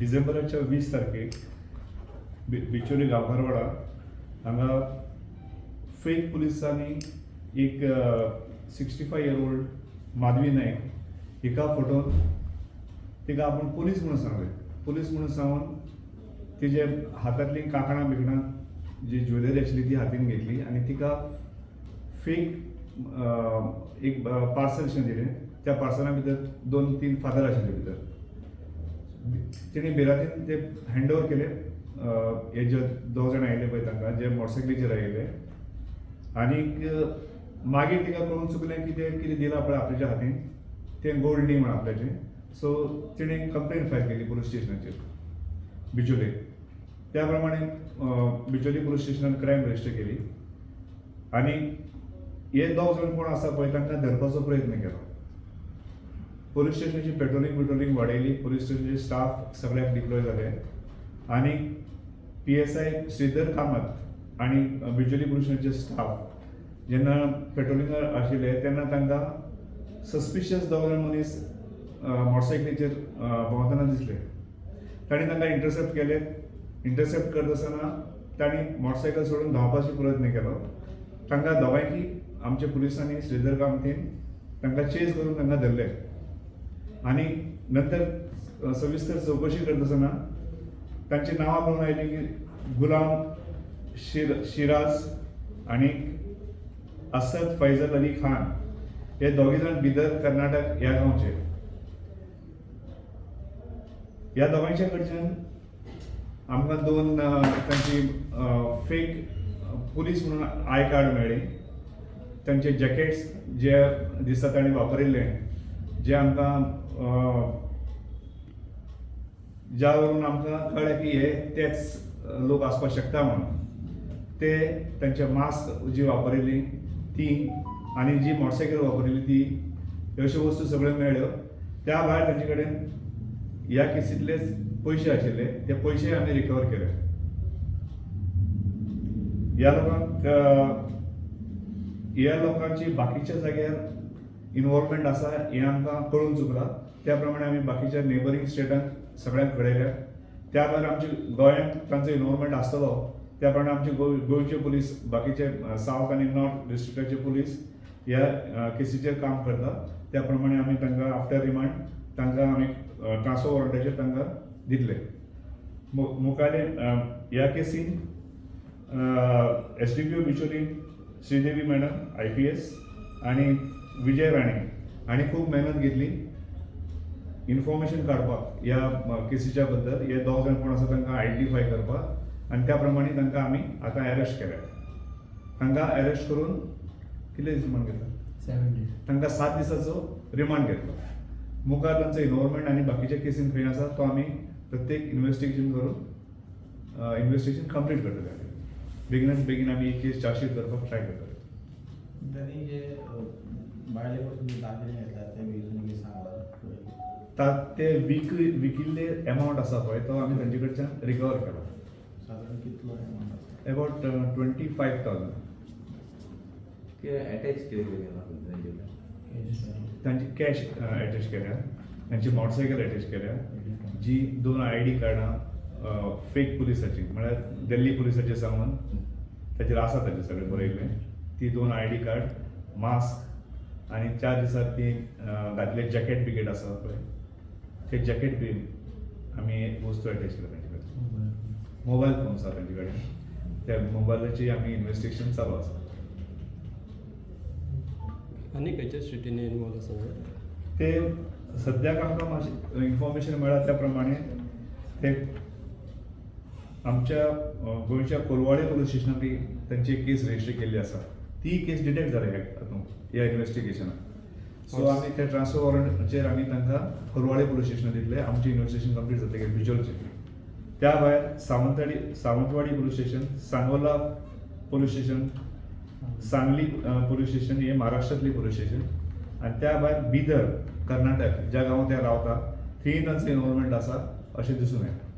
डिसेंबराच्या 20 तारखेक बिचोली गांवकारवाडा हांगा फेक पुलिसांनी एक 65 year old Madhavi Naik हिका फटोवन तिका आपूण पुलीस म्हणून सांगलें. पुलीस म्हणून सांगून तिजे हातांतलीं कांकणां बिकणां, जी ज्वेलरी आशिल्ली ती हातीन घेतली आनी तिका फेक एक पार्सल शें दिलें. त्या पार्सला भितर दोन तीन फातर आशिल्ले भितर. तिणें भिरांतीन ते हँड ओवर केले हे जे दोग जाण आयिल्ले पळय तांकां, जे मोटरसायकलीचेर आयिल्ले. आनीक मागीर तिका कळून चुकलें की ते कितें दिलां पळय आपल्याच्या हातीन तें गोल्ड न्ही म्हण आपल्याचें. सो तिणें कंप्लेन फायल केली पुलीस स्टेशनाचेर बिचोले. त्या प्रमाणे बिचोली पुलीस स्टेशनान क्रायम रजिस्टर केली आनी हे दोग जाण कोण आसा पळय तांकां धरपाचो प्रयत्न केलो. पुलीस स्टेशनाची पेट्रोलिंग बिट्रोलिंग वाडयली. पुलीस स्टेशनाचे स्टाफ सगळ्याक डिप्लॉय जाले आनी पीएसआय श्रीधर कामत आनी बिचोली पुलीस स्टेशनाचे स्टाफ जेन्ना पेट्रोलिंगार आशिल्ले तेन्ना तांकां सस्पिशियस दोग जाण मनीस मोटरसायकलीचेर भोंवतना दिसले. तांणी तांकां इंटरसेप्ट केले. इंटरसेप्ट करता आसतना तांणी मोटरसायकल सोडून धांवपाचो प्रयत्न केलो. तांकां दोगांयकी आमच्या पुलिसांनी, श्रीधर कामतीन तांकां चेज करून तांकां धरले आनी नंतर सविस्तर चवकशी करता आसतना तांची नांवां कळून आयलीं की गुलाम शिराज आनी असद फैजल अली खान. हे दोगी जाण बिदर, कर्नाटक ह्या गांवचे. ह्या दोगांयच्या कडच्यान आमकां दोन तांची फेक पुलीस म्हणून I card मेळ्ळी. तांचे जॅकेट्स जे दिसा तांणी वापरिल्ले, जे आमकां ज्या वरून आमकां कळ्ळें की हे तेच लोक आसपाक शकता म्हणून, ते तांचे मास्क जी वापरिल्ली ती आनी जी मोटरसायकल वापरिल्ली ती, ह्यो अश्यो वस्तू सगळ्यो मेळ्ळ्यो. त्या भायर तांचे कडेन ह्या केसींतलेच पयशे आशिल्ले, ते पयशे आमी रिकवर केले. ह्या लोकांची बाकीच्या जाग्यार इनवॉल्वमेंट आसा हें आमकां कळून चुकलां. त्या प्रमाणे आमी बाकीच्या नेबरींग स्टेटांक सगळ्यांक कळयल्या. त्या भायर आमच्या गोंयांत तांचो इनवॉल्वमेंट आसतलो, त्या प्रमाणे आमचे गोंयचे पुलीस, बाकीचे सावथ आनी नॉर्थ डिस्ट्रिक्टाचे पुलीस ह्या केसीचेर काम करता. त्या प्रमाणे आमी तांकां आफ्टर रिमांड तांकां आमी ट्रान्सफर वॉरंटाचेर तांकां दितले. मुखाले ह्या केसीन SDPO Bicholim Shridevi madam IPS आनी विजय राणे हांणी खूब मेहनत घेतली इन्फॉर्मेशन काडपाक ह्या केसीच्या बद्दल, हे दोग जाण कोण आसा तांकां आयडेंटिफाय करपाक. आनी त्या प्रमाणे तांकां आमी आतां अरेस्ट केल्या. तांकां अरेस्ट करून कितले दीस रिमांड घेतला? 7 days. तांकां 7 दिसाचो रिमांड घेतलो. मुखार तांचो इनवॉल्वमेंट आनी बाकीच्या केसीन खंय आसा तो आमी प्रत्येक इन्वेस्टिगेशन करून इन्वेस्टिगेशन कंप्लीट करतले. बेगिनात बेगीन आमी ही केस चार्जशीट करपाक ट्राय करतले. त्यांनी जे बायले पासून जे दागिने घेतला ते बी तुमी सांगला. ते विकिल्ले एमावंट आसा पळय तो आमी तांचे कडच्यान रिकवर केला. सादारण कितलो एमावंट आसा? अबाउट 25,000. कितें अटॅच कितें कितें केलां तांचे कडेन? तांची कॅश एटॅच केल्या, तांची मोटरसायकल एटॅच केल्या, जी दोन आयडी कार्डां फेक पुलिसाची, म्हळ्यार दिल्ली पुलिसाचे सांगून ताचेर आसा ताचें सगळें बरयल्लें, ती दोन आयडी कार्ड, मास्क आनी 4 दिसां ती घातलें जॅकेट बिकेट आसा पळय ते जॅकेट बी आमी वस्तू एटॅच केल्या तांचे कडेन. मोबायल फोन्स आसा तांचे कडेन, त्या मोबायलाची आमी इन्वेस्टिगेशन चालू आसा. आनी खंयच्या स्ट्रिटींनी इनवॉल्व आसा हे? ते सद्याक आमकां मातशें इन्फॉर्मेशन मेळ्ळा त्या प्रमाणे ते आमच्या गोंयच्या कोलवाळे पुलीस स्टेशनान ती तांची एक केस रजिस्टर केल्ली आसा. ती केस डिटेक्ट जाल्या ह्या हातूंत, ह्या इन्वेस्टिगेशनान. सो आमी ते ट्रान्सफर वॉरंटाचेर आमी तांकां कोलवाळे पुलीस स्टेशनार दितले. आमचें इन्वेस्टिगेशन कंप्लीट जातकीर बिचोलचें. त्या भायर Sawantwadi police station, Sangola police station, Sangli police station, हे महाराष्ट्रांतली पुलीस स्टेशन आनी त्या भायर बिदर, कर्नाटक, ज्या गांवांत ते रावता थंय तांचो इनवॉल्वमेंट आसा अशें दिसून येता.